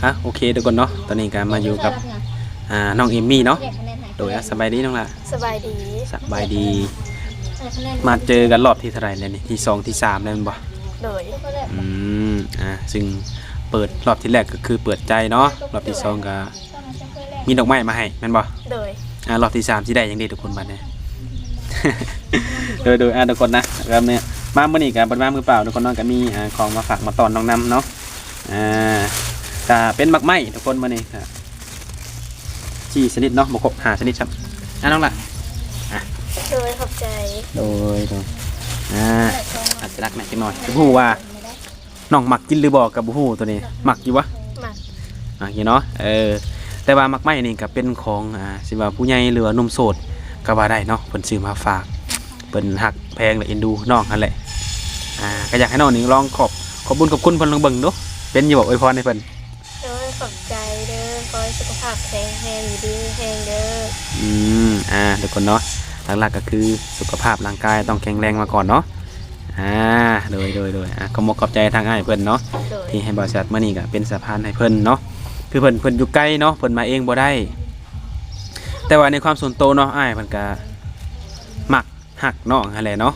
ອ່ະ ໂອເຄທຸກຄົນເນາະ ຕອນນີ້ກໍມາຢູ່ກັບ ອ່າ ນ້ອງເອມມີ້ເນາະ. ໂດຍ ອ່ະ ສະບາຍດີນ້ອງຫຼ້າ. ສະບາຍດີ. ສະບາຍດີ. ມາເຈີກັນຮອບທີເທົ່າໃດແລ້ວນີ້? ທີສອງ ທີສາມແລ້ວແມ່ນບໍ່? ໂດຍ. ອືມ ອ່າ ຊຶ່ງເປີດ ຮອບທີແລກກໍຄືເປີດໃຈເນາະ, ຮອບທີສອງກໍມີດອກໄມ້ມາໃຫ້ແມ່ນບໍ່? ໂດຍ. ອ່າ ຮອບທີສາມຊິໄດ້ຫຍັງເດທຸກຄົນບັດນີ້? ໂດຍ ໂດຍ ອ່າ ທຸກຄົນນະ ແບບນີ້ ມາມື້ນີ້ກໍບໍ່ໄດ້ມາມືເປົ່າທຸກຄົນເນາະ, ກໍມີ ອ່າ ຂອງມາຝາກມາຕ້ອນນ້ອງນຳເນາະ. ອ່າ ກະເປັນໝາກໄມ້ທຸກຄົນ ມື້ນີ້ກະສີ່ຊະນິດເນາະ, ບໍ່ຄົບຫ້າຊະນິດຊ້ຳ. ອ່າ ນ້ອງຫຼ້າ ອ່າ ໂດຍ ຂອບໃຈ. ໂດຍ ໂດຍ ອ່າ ອາດຈະໜັກແໜ້ຈັກໜ້ອຍ, ບໍ່ຮູ້ວ່ານ້ອງມັກກິນຫຼືບໍ່ກໍບໍ່ຮູ້ໂຕນີ້. ມັກຢູ່ບໍ່? ມັກ. ມັກຢູ່ເນາະ. ເອີ ແຕ່ວ່າໝາກໄມ້ນີ້ກໍເປັນຂອງ ອ່າ ຊິວ່າຜູ້ໃຫຍ່ ຫຼືວ່າໜຸ່ມໂສດກໍວ່າໄດ້ເນາະ, ເພິ່ນຊື້ມາຝາກ. ເພິ່ນຮັກແພງ ແລະ ເອັນດູນ້ອງຫັ້ນແຫຼະ. ອ່າ ກໍຢາກໃຫ້ນ້ອງນີ້ລອງຂອບ ຂອບບຸນຂອບຄຸນເພິ່ນລອງເບິ່ງດູ, ເປັນຢູ່ບໍ່? ອວຍພອນໃຫ້ເພິ່ນ. ໂດຍ ຂອບໃຈເດີ, ຂໍໃຫ້ສຸຂະພາບແຂງແຮງ ຢູ່ດີມີແຮງເດີ. ອືມ ອ່າ ທຸກຄົນເນາະ, ຫຼັກໆກໍຄືສຸຂະພາບຮ່າງກາຍຕ້ອງແຂງແຮງມາກ່ອນເນາະ. ອ່າ ໂດຍ ໂດຍ ໂດຍ ອ່າ ຂອບອົກຂອບໃຈທາງອ້າຍເພິ່ນເນາະ ໂດຍ ທີ່ໃຫ້ບ່າວແຊດມື້ນີ້ກໍເປັນສະພານໃຫ້ເພິ່ນເນາະ. ຄືເພິ່ນ ເພິ່ນຢູ່ໄກເນາະ, ເພິ່ນມາເອງບໍ່ໄດ້, ແຕ່ວ່າໃນຄວາມສ່ວນໂຕເນາະ ອ້າຍເພິ່ນກໍມັກ ຮັກນ້ອງຫັ້ນແຫຼະເນາະ,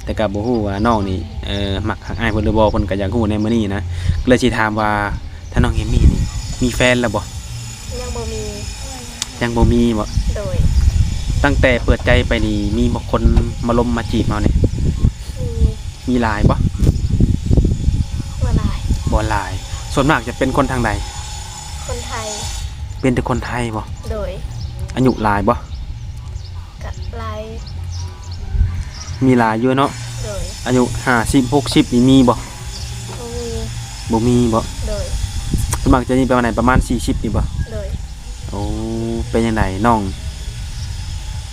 ແຕ່ກໍບໍ່ຮູ້ວ່ານ້ອງນີ້ ເອີ ມັກຮັກອ້າຍເພິ່ນຫຼືບໍ່, ເພິ່ນກໍຢາກຮູ້ໃນມື້ນີ້ນະ. ກໍເລີຍຊິຖາມວ່າ ທາງນ້ອງເອມມີ່ນີ້ມີແຟນແລ້ວບໍ່? ຍັງບໍ່ມີ. ຍັງບໍ່ມີບໍ? ໂດຍ. ຕັ້ງແຕ່ເປີດໃຈໄປນີ້ ມີບໍ່ຄົນມາລົມມາຈີບເຮົານີ້? ມີ. ມີຫຼາຍບໍ່? ບໍ່ຫຼາຍ. ບໍ່ຫຼາຍ. ສ່ວນມາກຈະເປັນຄົນທາງໃດ? ຄົນໄທ. ເປັນແຕ່ຄົນໄທບໍ? ໂດຍ. ອາຍຸຫຼາຍບໍ? ກະຫຼາຍ. ມີຫຼາຍຢູ່ເນາະ? ໂດຍ. ອາຍຸຫ້າສິບ ຫົກສິບນີ້ມີບໍ່? ບໍ່ມີ. ບໍ່ມີບໍ? ໂດຍ. ສ່ວນມາກຈະມີປະມານໃດ? ປະມານສີ່ສິບນີ້ບໍ? ໂດຍ. ໂອ້ ເປັນຈັ່ງໃດນ້ອງ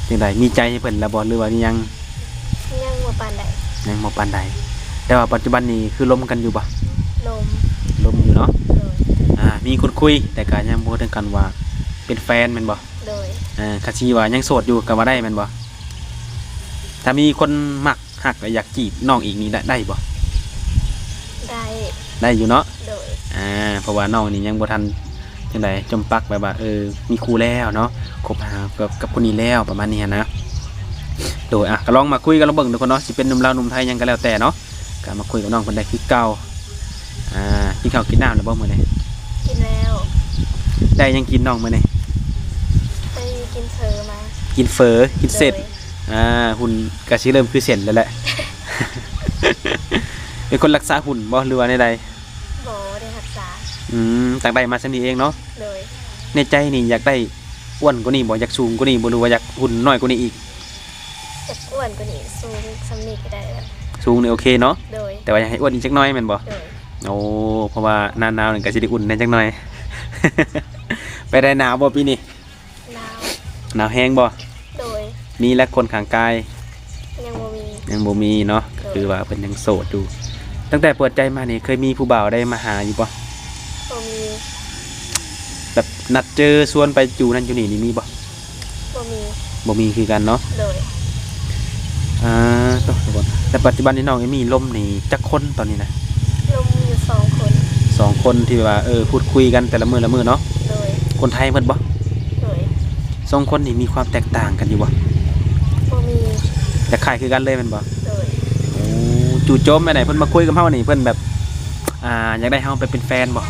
ຈັ່ງໃດ ມີໃຈໃຫ້ເພິ່ນແລ້ວບໍ່ ຫຼືວ່າຍັງ? ຍັງບໍ່ປານໃດ. ຍັງບໍ່ປານໃດ. ແຕ່ວ່າປັດຈຸບັນນີ້ຄືລົມກັນຢູ່ບໍ່? ລົມ. ລົມຢູ່ເນາະ? ໂດຍ. ອ່າ ມີຄົນຄຸຍ ແຕ່ກະຍັງບໍ່ເຖິງຂັ້ນວ່າເປັນແຟນແມ່ນບໍ່? ໂດຍ. ເອີ ຄັນຊິວ່າຍັງໂສດຢູ່ກໍວ່າໄດ້ແມ່ນບໍ່? ຖ້າມີຄົນມັກຮັກ ແລະ ຢາກຈີບນ້ອງອີກນີ້ໄດ້ ໄດ້ບໍ່? ໄດ້. ໄດ້ຢູ່ເນາະ? ໂດຍ. ອ່າ ເພາະວ່ານ້ອງນີ້ຍັງບໍ່ທັນຈັ່ງໃດ ຈົມປັກແບບວ່າ ເອີ ມີຄູ່ແລ້ວເນາະ, ຄົບຫາກັບ ກັບຄົນນີ້ແລ້ວ ປະມານນີ້ຫັ້ນນະ. ໂດຍ. ອ່ະ ກໍລອງມາຄຸຍກັນລອງເບິ່ງທຸກຄົນເນາະ, ຊິເປັນໜຸ່ມລາວໜຸ່ມໄທຫຍັງກໍແລ້ວແຕ່ເນາະ, ກໍມາຄຸຍກັບນ້ອງເພິ່ນໄດ້ຄືເກົ່າ. ອ່າ ກິນເຂົ້າກິນນ້ຳແລ້ວບໍ່ມື້ນີ້? ກິນແລ້ວ. ໄດ້ຫຍັງກິນນ້ອງມື້ນີ້? ໄດ້ກິນເຝີມາ. ກິນເຝີ ກິນເສັ້ນ. ໂດຍ. ອ່າ ຫຸ່ນກໍຊິເລີ່ມຄືເສັ້ນແລ້ວແຫຼະ. ເປັນຄົນຮັກສາຫຸ່ນບໍ່ ຫຼືວ່າແນວໃດ? ບໍ່ໄດ້ຮັກສາ. ອືມ ຕັ້ງໄດ້ມາສ່ຳນີ້ເອງເນາະ? ໂດຍ. ໃນໃຈນີ້ຢາກໄດ້ອ້ວນກວ່ານີ້ບໍ່? ຢາກສູງກວ່ານີ້ບໍ່ ຫຼືວ່າຢາກຫຸ່ນນ້ອຍກວ່ານີ້ອີກ? ຢາກອ້ວນກວ່ານີ້, ສູງສ່ຳນີ້ກໍໄດ້ແລ້ວ. ສູງນີ້ໂອເຄເນາະ? ໂດຍ. ແຕ່ວ່າຢາກໃຫ້ອ້ວນອີກຈັກໜ້ອຍແມ່ນບໍ່? ໂດຍ. ໂອ້ ເພາະວ່າໜາວໆນີ້ກໍຊິໄດ້ອຸ່ນແດ່ຈັກໜ້ອຍ. ໄປໄດ້ໜາວບໍ່ປີນີ້? ໜາວ. ໜາວແຮງບໍ່? ໂດຍ. ມີແລ້ວຄົນຂ້າງກາຍ? ຍັງບໍ່ມີ. ຍັງບໍ່ມີເນາະ. ໂດຍ. ກໍຄືວ່າເພິ່ນຍັງໂສດຢູ່. ຕັ້ງແຕ່ເປີດໃຈມານີ້ ເຄີຍມີຜູ້ບ່າວໃດມາຫາຢູ່ບໍ່? ບໍ່ມີ. ແບບນັດເຈີຊວນໄປຢູ່ນັ້ນຢູ່ນີ້ນີ້ມີບໍ່? ບໍ່ມີ. ບໍ່ມີຄືກັນເນາະ. ໂດຍ. ອ່າ ໂຕ ແຕ່ປັດຈຸບັນນີ້ນ້ອງເອມີລົມນີ້ຈັກຄົນຕອນນີ້ນະ? ລົມຢູ່ສອງຄົນ. ສອງຄົນທີ່ແບບວ່າ ເອີ ພູດຄຸຍກັນແຕ່ລະມື້ລະມື້ເນາະ. ໂດຍ. ຄົນໄທໝົດບໍ່? ໂດຍ. ສອງຄົນນີ້ມີຄວາມແຕກຕ່າງກັນຢູ່ບໍ່? ບໍ່ມີ. ແບບຄ້າຍຄືກັນເລີຍແມ່ນບໍ່? ໂດຍ. ໂອ້ ຈູ່ໂຈມແບບໃດ ເພິ່ນມາຄຸຍກັບເຮົານີ້ ເພິ່ນແບບ ອ່າ ຢາກໄດ້ເຮົາໄປເປັນແຟນບໍ່?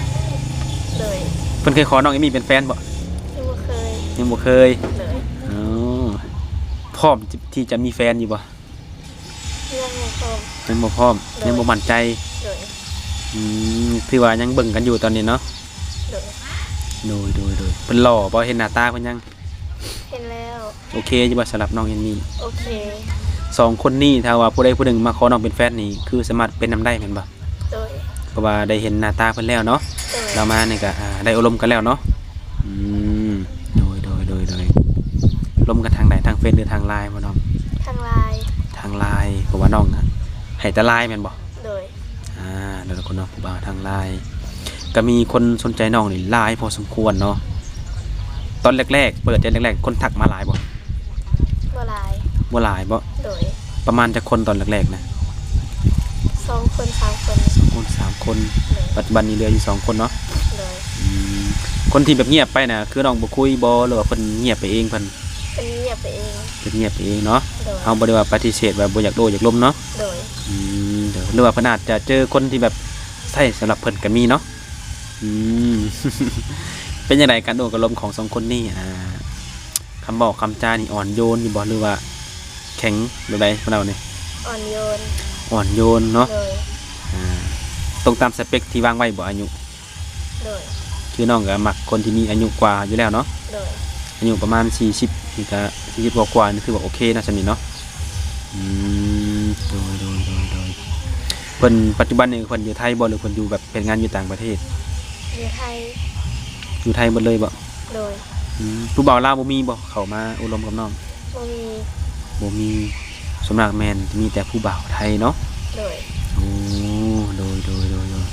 ໂດຍ. ເພິ່ນເຄີຍຂໍນ້ອງເອມີເປັນແຟນບໍ່? ຍັງບໍ່ເຄີຍ. ຍັງບໍ່ເຄີຍ. ໂດຍ. ອໍ ພ້ອມທີ່ຈະມີແຟນຢູ່ບໍ່? ຍັງບໍ່ພ້ອມ. ຍັງບໍ່ພ້ອມ. ໂດຍ. ຍັງບໍ່ໝັ້ນໃຈ. ໂດຍ. ອືມ ຖືວ່າຍັງເບິ່ງກັນຢູ່ຕອນນີ້ເນາະ. ໂດຍ. ໂດຍ ໂດຍ ໂດຍ. ເພິ່ນຫຼໍ່ບໍ່? ເຫັນໜ້າຕາເພິ່ນຍັງ? ເຫັນແລ້ວ. ໂອເຄຢູ່ບໍ່ ສຳລັບນ້ອງເອມມີ? ໂອເຄ. ສອງຄົນນີ້ ຖ້າວ່າຜູ້ໃດຜູ້ໜຶ່ງມາຂໍນ້ອງເປັນແຟນນີ້ ຄືສາມາດເປັນນຳໄດ້ແມ່ນບໍ່? ໂດຍ. ເພາະວ່າໄດ້ເຫັນໜ້າຕາເພິ່ນແລ້ວເນາະ. ໂດຍ. ລາວມານີ້ກໍ ອ່າ ໄດ້ໂອ້ລົມກັນແລ້ວເນາະ. ອືມ ໂດຍ ໂດຍ ໂດຍ ໂດຍ. ລົມກັນທາງໃດ? ທາງເຟສ ຫຼື ທາງລາຍບໍ່ນ້ອງ? ທາງລາຍ. ທາງລາຍ. ເພາະວ່ານ້ອງໃຫ້ແຕ່ລາຍແມ່ນບໍ່? ໂດຍ. ອ່າ ແລ້ວຄົນເນາະ ຜູ້ບ່າວທາງລາຍ ກໍມີຄົນສົນໃຈນ້ອງນີ້ຫຼາຍພໍສົມຄວນເນາະ. ຕອນແລກໆ ເປີດໃຈແລກໆ ຄົນທັກມາຫຼາຍບໍ່? ບໍ່ຫຼາຍ. ບໍ່ຫຼາຍບໍ່? ໂດຍ. ປະມານຈັກຄົນຕອນແລກໆນະ? ສອງຄົນ ສາມຄົນ. ສອງຄົນ ສາມຄົນ. ໂດຍ. ປັດຈຸບັນນີ້ເຫຼືອຢູ່ສອງຄົນເນາະ? ໂດຍ. ອື ຄົນທີ່ແບບງຽບໄປນະ ຄືນ້ອງບໍ່ຄຸຍບໍ່ ຫຼືວ່າເພິ່ນງຽບໄປເອງເພິ່ນ? ເພິ່ນງຽບໄປເອງ. ເພິ່ນງຽບໄປເອງເນາະ. ໂດຍ. ເຮົາບໍ່ໄດ້ວ່າປະຕິເສດວ່າບໍ່ຢາກໂອ້ຢາກລົມເນາະ. ໂດຍ. ອືມ ໂດຍ. ຫຼືວ່າເພິ່ນອາດຈະເຈີຄົນທີ່ແບບໃຊ້ສຳລັບເພິ່ນກໍມີເນາະ. ອືມ ເປັນຈັ່ງໃດການໂອ້ການລົມຂອງສອງຄົນນີ້ ອ່າ ຄຳເວົ້າຄຳຈານີ້ອ່ອນໂຍນຢູ່ບໍ່ ຫຼືວ່າແຂງແບບໃດ ເພິ່ນເວົ້ານີ້? ອ່ອນໂຍນ. ອ່ອນໂຍນເນາະ. ໂດຍ. ອ່າ ຕົງຕາມສະເປັກທີ່ວາງໄວ້ບໍ່ ອາຍຸ? ໂດຍ. ຄືນ້ອງກໍມັກຄົນທີ່ມີອາຍຸກວ່າຢູ່ແລ້ວເນາະ. ໂດຍ. ອາຍຸປະມານສີ່ສິບ ນີ້ກໍ ສີ່ສິບກວ່າໆ ນີ້ຖືວ່າໂອເຄເນາະ ສ່ຳນີ້ເນາະ. ອືມ ໂດຍ ໂດຍ ໂດຍ ໂດຍ. ເພິ່ນ ປັດຈຸບັນນີ້ເພິ່ນຢູ່ໄທບໍ່ ຫຼືເພິ່ນຢູ່ແບບເຮັດງານຢູ່ຕ່າງປະເທດ? ຢູ່ໄທ. ຢູ່ໄທໝົດເລີຍບໍ່? ໂດຍ. ອືມ ຜູ້ບ່າວລາວບໍ່ມີບໍ່ ເຂົ້າມາໂອ້ລົມກັບນ້ອງ? ບໍ່ມີ. ບໍ່ມີ. ສ່ວນມາກແມ່ນຈະມີແຕ່ຜູ້ບ່າວໄທເນາະ. ໂດຍ. ໂອ້ ໂດຍ ໂດຍ ໂດຍ ໂດຍ.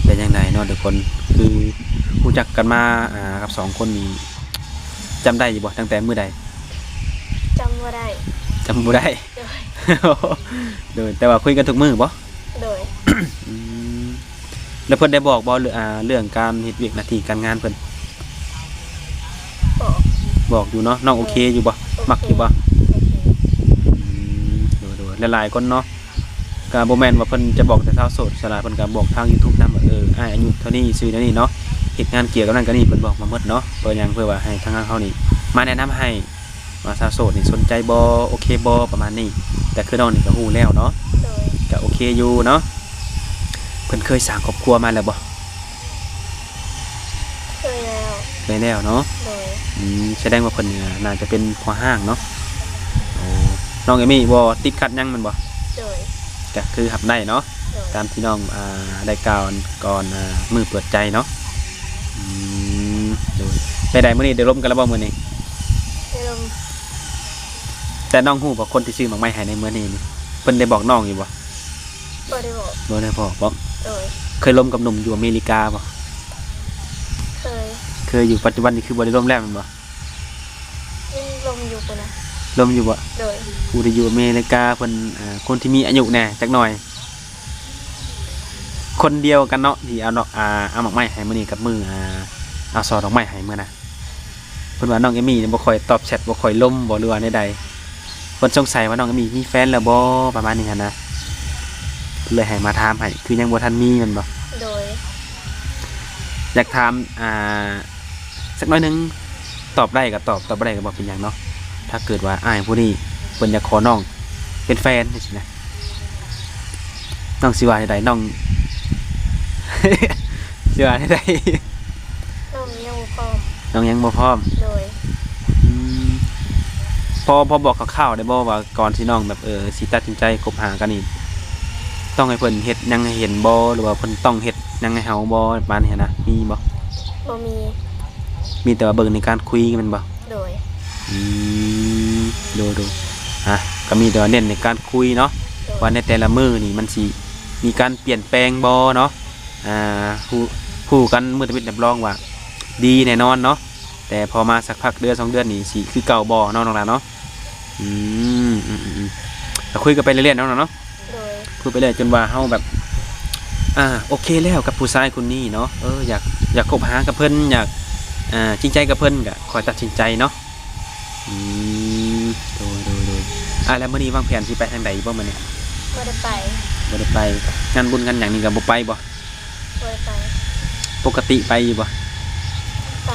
ເປັນຈັ່ງໃດເນາະທຸກຄົນ ຄືຮູ້ຈັກກັນມາ ອ່າ ກັບສອງຄົນນີ້ ຈຳໄດ້ຢູ່ບໍ່ ຕັ້ງແຕ່ມື້ໃດ? ຈຳບໍ່ໄດ້. ຈຳບໍ່ໄດ້. ໂດຍ. ໂດຍ ແຕ່ວ່າຄຸຍກັນທຸກມື້ບໍ່? ໂດຍ. ອືມ ແລ້ວເພິ່ນໄດ້ບອກບໍ່ ເລື່ອງ ອ່າ ເລື່ອງການເຮັດວຽກໜ້າທີ່ການງານເພິ່ນ? ບອກ. ບອກຢູ່ເນາະ. ນ້ອງໂອເຄຢູ່ບໍ່? ໂອເຄ. ມັກຢູ່ບໍ່? ໂອເຄ. ອືມ ໂດຍໆ. ຫຼາຍໆຄົນເນາະ ກໍບໍ່ແມ່ນວ່າເພິ່ນຈະບອກແຕ່ຊາວໂສດ ສ່ວນຫຼາຍເພິ່ນກໍບອກທາງຢູທູບນຳວ່າ ເອີ ອ້າຍອາຍຸເທົ່ານີ້ ຊື່ເທົ່ານີ້ເນາະ ເຮັດງານກ່ຽວກັບນັ້ນກັບນີ້ ເພິ່ນບອກມາໝົດເນາະ. ເພື່ອຫຍັງ? ເພື່ອວ່າໃຫ້ທາງເຮົານີ້ມາແນະນຳໃຫ້ ວ່າສາວໂສດນີ້ສົນໃຈບໍ່ ໂອເຄບໍ່ ປະມານນີ້. ແຕ່ຄືນ້ອງນີ້ກໍຮູ້ແລ້ວເນາະ. ໂດຍ. ກໍໂອເຄຢູ່ເນາະ. ເພິ່ນເຄີຍສ້າງຄອບຄົວມາແລ້ວບໍ່? ເຄີຍແລ້ວ. ເຄີຍແລ້ວເນາະ. ໂດຍ. ອືມ ສະແດງວ່າເພິ່ນນີ້ໜ້າຈະເປັນພໍ່ຮ້າງເນາະ. ໂອ້ ນ້ອງເອມີບໍ່ຕິດຂັດຫຍັງແມ່ນບໍ່? ໂດຍ. ກໍຄືຮັບໄດ້ເນາະ. ໂດຍ. ຕາມທີ່ນ້ອງ ອ່າ ໄດ້ກ່າວກ່ອນ ອ່າ ມື້ເປີດໃຈເນາະ. ອືມ ໂດຍ. ໄດ້ ໄດ້ ມື້ນີ້ໄດ້ລົມກັນແລ້ວບໍ່ມື້ນີ້? ໄດ້ລົມ. ແຕ່ນ້ອງຮູ້ບໍ່ ຄົນທີ່ຊື້ໝາກໄມ້ໃຫ້ໃນມື້ນີ້ນີ້ ເພິ່ນໄດ້ບອກນ້ອງຢູ່ບໍ່? ບໍ່ໄດ້ບອກ. ບໍ່ໄດ້ບອກບໍ? ໂດຍ. ເຄີຍລົມກັບໜຸ່ມຢູ່ອາເມລິກາບໍ່? ເຄີຍ. ເຄີຍຢູ່. ປັດຈຸບັນນີ້ຄືບໍ່ໄດ້ລົມແລ້ວແມ່ນບໍ່? ຍັງລົມຢູ່ພຸ້ນນະ. ລົມຢູ່ບໍ? ໂດຍ. ຜູ້ທີ່ຢູ່ອາເມລິກາເພິ່ນ ອ່າ ຄົນທີ່ມີອາຍຸແດ່ຈັກໜ່ອຍ. ຄົນດຽວກັນເນາະ ທີ່ເອົາເນາະ ອ່າ ເອົາໝາກໄມ້ໃຫ້ມື້ນີ້ກັບມື້ ອ່າ ເອົາຊ່ອດອກໄມ້ໃຫ້ມື້ນະ. ເພິ່ນວ່ານ້ອງເອມີນີ້ບໍ່ຄ່ອຍຕອບແຊັດ ບໍ່ຄ່ອຍລົມບໍ ຫຼືວ່າແນວໃດ? ເພິ່ນສົງໄສວ່ານ້ອງເອມີມີແຟນແລ້ວບໍ ປະມານນີ້ຫັ້ນນະ. ເລີຍໃຫ້ມາຖາມໃຫ້ ຄືຍັງບໍ່ທັນມີແມ່ນບໍ່? ໂດຍ. ຢາກຖາມ ອ່າ ສັກໜ້ອຍໜຶ່ງ ຕອບໄດ້ກໍຕອບ ຕອບບໍ່ໄດ້ກໍບໍ່ເປັນຫຍັງເນາະ. ຖ້າເກີດວ່າອ້າຍຜູ້ນີ້ເພິ່ນຢາກຂໍນ້ອງເປັນແຟນຈັ່ງຊີ້ນະ ນ້ອງຊິວ່າແນວໃດ? ນ້ອງຊິວ່າແນວໃດ? ນ້ອງຍັງບໍ່ພ້ອມ. ນ້ອງຍັງບໍ່ພ້ອມ. ໂດຍ. ອືມ ພໍ ພໍບອກຄ່າວໆໄດ້ບໍ່ວ່າ ກ່ອນທີ່ນ້ອງແບບ ເອີ ຊິຕັດສິນໃຈຄົບຫາກັນນີ້ ຕ້ອງໃຫ້ເພິ່ນເຮັດຫຍັງໃຫ້ເຫັນບໍ່ ຫຼືວ່າເພິ່ນຕ້ອງເຮັດຫຍັງໃຫ້ເຮົາບໍ່ ປະມານນີ້ນະ ມີບໍ່? ບໍ່ມີ. ມີແຕ່ວ່າເບິ່ງໃນການຄຸຍແມ່ນບໍ່? ໂດຍ. ອືມ ໂດຍໆ. ອ່ະ ກໍມີແຕ່ວ່າເນັ້ນໃນການຄຸຍເນາະ. ໂດຍ. ວ່າໃນແຕ່ລະມື້ນີ້ມັນຊິມີການປ່ຽນແປງບໍ່ເນາະ. ອ່າ ຮູ້ ຮູ້ກັນມື້ທຳອິດຮັບຮອງວ່າດີແນ່ນອນເນາະ. ແຕ່ພໍມາສັກພັກເດືອນສອງເດືອນນີ້ຊິຄືເກົ່າບໍ່ເນາະ ນ້ອງຫຼ້າເນາະ? ອືມ ອືມໆໆ ກໍຄຸຍກັນໄປເລື້ອຍໆເນາະ ນ້ອງເນາະ. ໂດຍ. ຄຸຍໄປເລື້ອຍຈົນວ່າເຮົາແບບ ອ່າ ໂອເຄແລ້ວກັບຜູ້ຊາຍຄົນນີ້ເນາະ. ເອີ ຢາກ ຢາກຄົບຫາກັບເພິ່ນ ຢາກ ອ່າ ຈິງໃຈກັບເພິ່ນ ກໍຄ່ອຍຕັດສິນໃຈເນາະ. ອືມ ໂດຍໆໆ. ອ່າ ແລ້ວມື້ນີ້ວາງແຜນຊິໄປທາງໃດບໍ່ມື້ນີ້? ບໍ່ໄດ້ໄປ. ບໍ່ໄດ້ໄປ. ງານບຸນງານຫຍັງນີ້ກໍບໍ່ໄປບໍ່? ບໍ່ໄດ້ໄປ. ປົກກະຕິໄປຢູ່ບໍ່? ໄປ.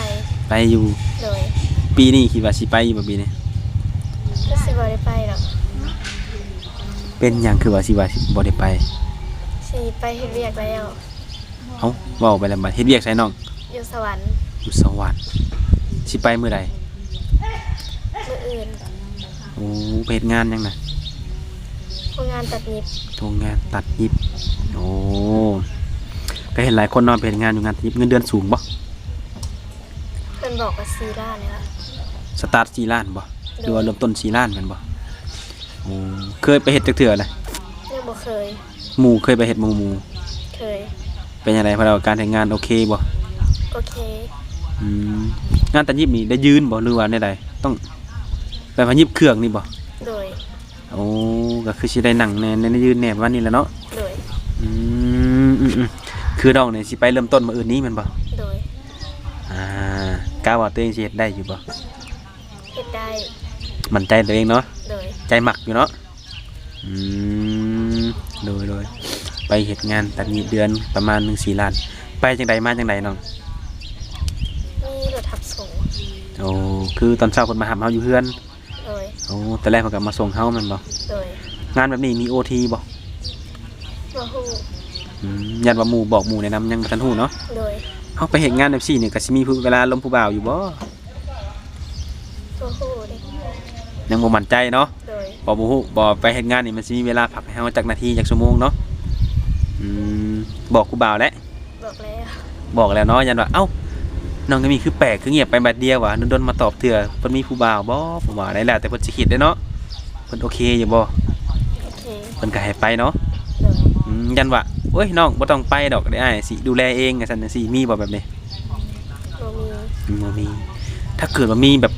ໄປຢູ່. ໂດຍ. ປີນີ້ຄິດວ່າຊິໄປຢູ່ບໍ່ປີນີ້? ກໍຊິບໍ່ໄດ້ໄປດອກ. ເປັນຫຍັງຄືວ່າຊິວ່າຊິບໍ່ໄດ້ໄປ? ຊິໄປເຮັດວຽກແລ້ວ. ເອົ້າ ເວົ້າໄປແລ້ວ ບັດເຮັດວຽກໃສນ້ອງ? ຢູ່ສະຫວັນ. ຢູ່ສະຫວັນ. ຊິໄປມື້ໃດ? ມື້ອື່ນ. ໂອ້ ໄປເຮັດງານຫຍັງນະ? ໂຮງງານຕັດຫຍິບ. ໂຮງງານຕັດຫຍິບ. ໂອ້ ກໍເຫັນຫຼາຍຄົນເນາະ ໄປເຮັດງານຢູ່ງານຕັດຫຍິບ. ເງິນເດືອນສູງບໍ່? ເພິ່ນບອກວ່າສີ່ລ້ານນີ້ລະ. ສະຕາດສີ່ລ້ານບໍ່? ໂດຍ. ຫຼືວ່າເລີ່ມຕົ້ນສີ່ລ້ານແມ່ນບໍ່? ໂອ້ ເຄີຍໄປເຮັດຈັກເທື່ອລະ? ຍັງບໍ່ເຄີຍ. ໝູ່ເຄີຍໄປເຮັດບໍ່ ໝູ່? ເຄີຍ. ເປັນຈັ່ງໃດ ເພິ່ນວ່າການເຮັດງານໂອເຄບໍ່? ໂອເຄ. ອືມ ງານຕັດຫຍິບນີ້ໄດ້ຢືນບໍ່ ຫຼືວ່າແນວໃດ? ຕ້ອງແບບວ່າຫຍິບເຄື່ອງນີ້ບໍ່? ໂດຍ. ໂອ້ ກໍຄືຊິໄດ້ນັ່ງແດ່ ໄດ້ຢືນແດ່ ປະມານນີ້ແຫຼະເນາະ? ໂດຍ. ອືມ ອືມໆ ຄືນ້ອງນີ້ຊິໄປເລີ່ມຕົ້ນມື້ອື່ນນີ້ແມ່ນບໍ່? ໂດຍ. ອ່າ ກະວ່າຕົວເອງຊິເຮັດໄດ້ຢູ່ບໍ່? ເຮັດໄດ້. ໝັ້ນໃຈຕົວເອງເນາະ? ໂດຍ. ໃຈມັກຢູ່ເນາະ? ອືມ ໂດຍໆ ໄປເຮັດງານຕັດຫຍິບເດືອນປະມານໜຶ່ງສີ່ລ້ານ. ໄປຈັ່ງໃດມາຈັ່ງໃດນ້ອງ? ມີລົດຮັບສົ່ງ. ໂອ້ ຄືຕອນເຊົ້າເພິ່ນມາຮັບເຮົາຢູ່ເຮືອນ? ໂດຍ. ໂອ້ ຕອນແລກເພິ່ນກໍມາສົ່ງເຮົາແມ່ນບໍ່? ໂດຍ. ງານແບບນີ້ມີໂອທີບໍ່? ບໍ່ຮູ້. ອືມ ຢ້ານວ່າໝູ່ບອກໝູ່ແນະນຳ ຍັງບໍ່ທັນຮູ້ເນາະ? ໂດຍ. ເຮົາໄປເຮັດງານແບບຊີ້ນີ້ ກໍຊິມີຜູ້ ເວລາລົມຜູ້ບ່າວຢູ່ບໍ່? ບໍ່ຮູ້ເດ້. ຍັງບໍ່ໝັ້ນໃຈເນາະ? ໂດຍ. ບໍ່ ບໍ່ຮູ້ ບໍ່ໄປເຮັດງານນີ້ ມັນຊິມີເວລາພັກໃຫ້ເຮົາຈັກນາທີ ຈັກຊົ່ວໂມງເນາະ? ອືມ ບອກຜູ້ບ່າວແຫຼະ? ບອກແລ້ວ. ບອກແລ້ວເນາະ. ຢ້ານວ່າ ເອົ້າ ນ້ອງເອມີຄືແປກ ຄືງຽບໄປບາດດຽວຫວາ ດົນໆມາຕອບເທື່ອ ເພິ່ນມີຜູ້ບ່າວບໍ່? ຜູ້ບ່າວໄດ້ແລ້ວ ແຕ່ເພິ່ນຊິຄິດເດ້ເນາະ. ເພິ່ນໂອເຄຢູ່ບໍ່? ໂອເຄ. ເພິ່ນກໍໃຫ້ໄປເນາະ? ໂດຍ. ອືມ ຢ້ານວ່າ ໂອ້ຍ ນ້ອງບໍ່ຕ້ອງໄປດອກ ດຽວອ້າຍຊິດູແລເອງ ຈັ່ງຊັ້ນຈັ່ງຊີ້ ມີບໍ່ແບບນີ້? ບໍ່ມີ. ອືມ ບໍ່ມີ. ຖ້າເກີດວ່າມີແບບ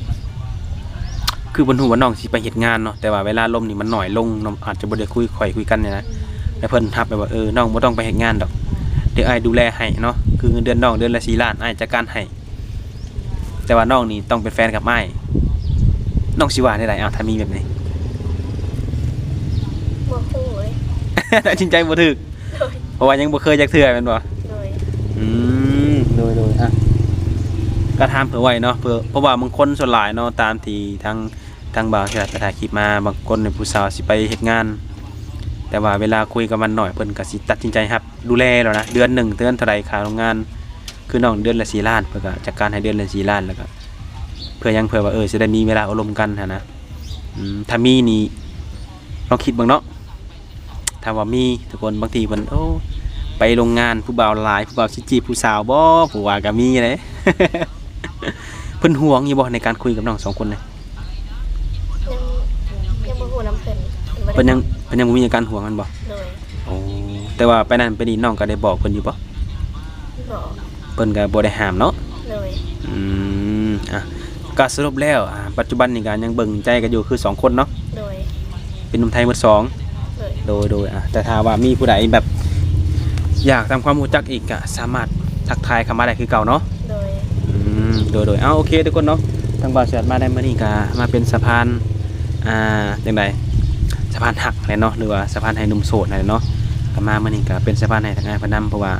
ຄືເພິ່ນຮູ້ວ່ານ້ອງຊິໄປເຮັດງານເນາະ ແຕ່ວ່າເວລາລົມນີ້ມັນໜ້ອຍລົງເນາະ ອາດຈະບໍ່ໄດ້ຄຸຍ ຄ່ອຍຄຸຍກັນນີ້ນະ ແລ້ວເພິ່ນຮັບແບບວ່າ ເອີ ນ້ອງບໍ່ຕ້ອງໄປເຮັດງານດອກ ດຽວອ້າຍດູແລໃຫ້ເນາະ ຄືເງິນເດືອນນ້ອງເດືອນລະສີ່ລ້ານ ອ້າຍຈັດການໃຫ້ ແຕ່ວ່ານ້ອງນີ້ຕ້ອງເປັນແຟນກັບອ້າຍ ນ້ອງຊິວ່າແນວໃດ? ອ້າວ ຖ້າມີແບບນີ້ ບໍ່ຮູ້ເລີຍ ຕັດສິນໃຈບໍ່ຖືກ. ໂດຍ. ເພາະວ່າຍັງບໍ່ເຄີຍຈັກເທື່ອແມ່ນບໍ່? ໂດຍ. ອືມ ໂດຍໆ ອ່ະ ກໍຖາມເຜື່ອໄວ້ເນາະ ເພາະ ເພາະວ່າບາງຄົນສ່ວນຫຼາຍເນາະ ຕາມທີ່ທາງ ທາງບ່າວຊິໄດ້ໄປຖ່າຍຄລິບມາ ບາງຄົນນີ້ຜູ້ສາວຊິໄປເຮັດງານ ແຕ່ວ່າເວລາຄຸຍກັບມັນໜ້ອຍ ເພິ່ນກໍຊິຕັດສິນໃຈຮັບດູແລແລ້ວນະ ເດືອນໜຶ່ງເດືອນເທົ່າໃດຄ່າໂຮງງານ ຄືນ້ອງເດືອນລະສີ່ລ້ານ ເພິ່ນກໍຈັດການໃຫ້ເດືອນລະສີ່ລ້ານ ແລ້ວກໍເພື່ອຫຍັງ? ເພື່ອວ່າ ເອີ ຊິໄດ້ມີເວລາໂອ້ລົມກັນຫັ້ນນະ. ອືມ ຖ້າມີນີ້ລອງຄິດເບິ່ງເນາະ ຖ້າວ່າມີທຸກຄົນ ບາງທີເພິ່ນ ໂອ້ ໄປໂຮງງານ ຜູ້ບ່າວຫຼາຍ ຜູ້ບ່າວຊິຈີບຜູ້ສາວບໍ່? ຜູ້ວ່າກໍມີເດ້ ເພິ່ນຫວງຢູ່ບໍ່ໃນການຄຸຍກັບນ້ອງສອງຄົນນີ້? ຍັງ ຍັງບໍ່ຮູ້ນຳເພິ່ນ ເພິ່ນຍັງ ເພິ່ນຍັງບໍ່ມີອາການຫວງແມ່ນບໍ່? ໂດຍ. ໂອ້ ແຕ່ວ່າໄປນັ້ນໄປນີ້ ນ້ອງກໍໄດ້ບອກເພິ່ນຢູ່ບໍ່? ບໍ່. ເພິ່ນກໍບໍ່ໄດ້ຫ້າມເນາະ? ໂດຍ. ອືມ ອ່ະ ກໍສະຫຼຸບແລ້ວ ອ່າ ປັດຈຸບັນນີ້ກໍຍັງເບິ່ງໃຈກັນຢູ່ຄືສອງຄົນເນາະ? ໂດຍ. ເປັນໜຸ່ມໄທໝົດສອງ? ໂດຍ. ໂດຍໆ ອ່ະ ແຕ່ຖ້າວ່າມີຜູ້ໃດແບບຢາກທຳຄວາມຮູ້ຈັກອີກ ກໍສາມາດທັກທາຍເຂົ້າມາໄດ້ຄືເກົ່າເນາະ? ໂດຍ. ອືມ ໂດຍໆ ເອົາ ໂອເຄທຸກຄົນເນາະ ທາງບ່າວສຽດມາໃນມື້ນີ້ກໍມາເປັນສະພານ ອ່າ ຈັ່ງໃດ ສະພານຮັກແຫຼະເນາະ ຫຼືວ່າສະພານໃຫ້ໜຸ່ມໂສດຫັ້ນແຫຼະເນາະ ກໍມາມື້ນີ້ກໍເປັນສະພານໃຫ້ທາງອ້າຍເພິ່ນນຳ ເພາະວ່າ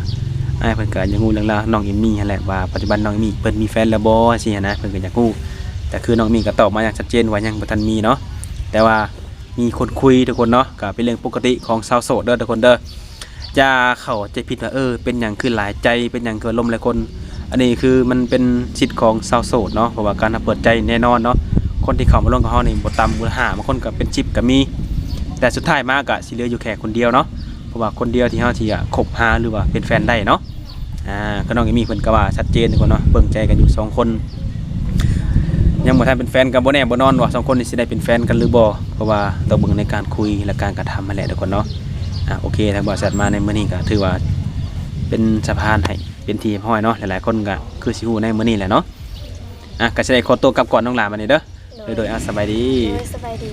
ອ້າຍເພິ່ນກໍຢາກຮູ້ເລື່ອງລາວນ້ອງເອມມີຫັ້ນແຫຼະ ວ່າປັດຈຸບັນນ້ອງເອມມີເພິ່ນມີແຟນແລ້ວບໍ່ ຊີ້ຫັ້ນນະ ເພິ່ນກໍຢາກຮູ້ ແຕ່ຄືນ້ອງເອມມີກໍຕອບມາຢ່າງຊັດເຈນວ່າຍັງບໍ່ທັນມີເນາະ ແຕ່ວ່າມີຄົນຄຸຍທຸກຄົນເນາະ ກໍເປັນເລື່ອງປົກກະຕິຂອງຊາວໂສດເດີທຸກຄົນເດີ ຢ່າເຂົ້າໃຈຜິດວ່າ ເອີ ເປັນຫຍັງຄືຫຼາຍໃຈ ເປັນຫຍັງຄືລົມຫຼາຍຄົນ ອັນນີ້ຄືມັນເປັນສິດຂອງຊາວໂສດເນາະ ເພາະວ່າການເຮົາເປີດໃຈແນ່ນອນເນາະ ຄົນທີ່ເຂົ້າມາລົມກັບເຮົານີ້ບໍ່ຕ່ຳກວ່າຫ້າ ບາງຄົນກໍເປັນສິບກໍມີ ແຕ່ສຸດທ້າຍມາກໍຊິເຫຼືອຢູ່ແຄ່ຄົນດຽວເນາະ ເພາະວ່າຄົນດຽວທີ່ເຮົາຊິ ອາ ຄົບຫາ ຫຼືວ່າເປັນແຟນໄດ້ເນາະ ອາ ກໍນ້ອງເອມມີເພິ່ນກໍວ່າຊັດເຈນທຸກຄົນເນາະ ເບິ່ງໃຈກັນຢູ່ສອງຄົນ ຍັງບໍ່ທັນເປັນແຟນກໍບໍ່ແນ່ບໍ່ນອນວ່າສອງຄົນນີ້ຊິໄດ້ເປັນແຟນກັນຫຼືບໍ່ ເພາະວ່າຕ້ອງເບິ່ງໃນການຄຸຍ ແລະ ການກະທຳຫັ້ນແຫຼະທຸກຄົນເນາະ ອາ ໂອເຄ ທາງບ່າວແຊດມາໃນມື້ນີ້ກໍຖືວ່າເປັນສະພານໃຫ້ເປັນທີ່ຮຽບຮ້ອຍເນາະ ຫຼາຍໆຄົນກໍຄືຊິຮູ້ໃນມື້ນີ້ແຫຼະເນາະ ອາ ກໍຊິໄດ້ຂໍຕົວກັບກ່ອນນ້ອງຫຼ້າບັດນີ້ເດີ ໂດຍ ໂດຍ ອາ ສະບາຍດີ ໂດຍ ສະບາຍດີ.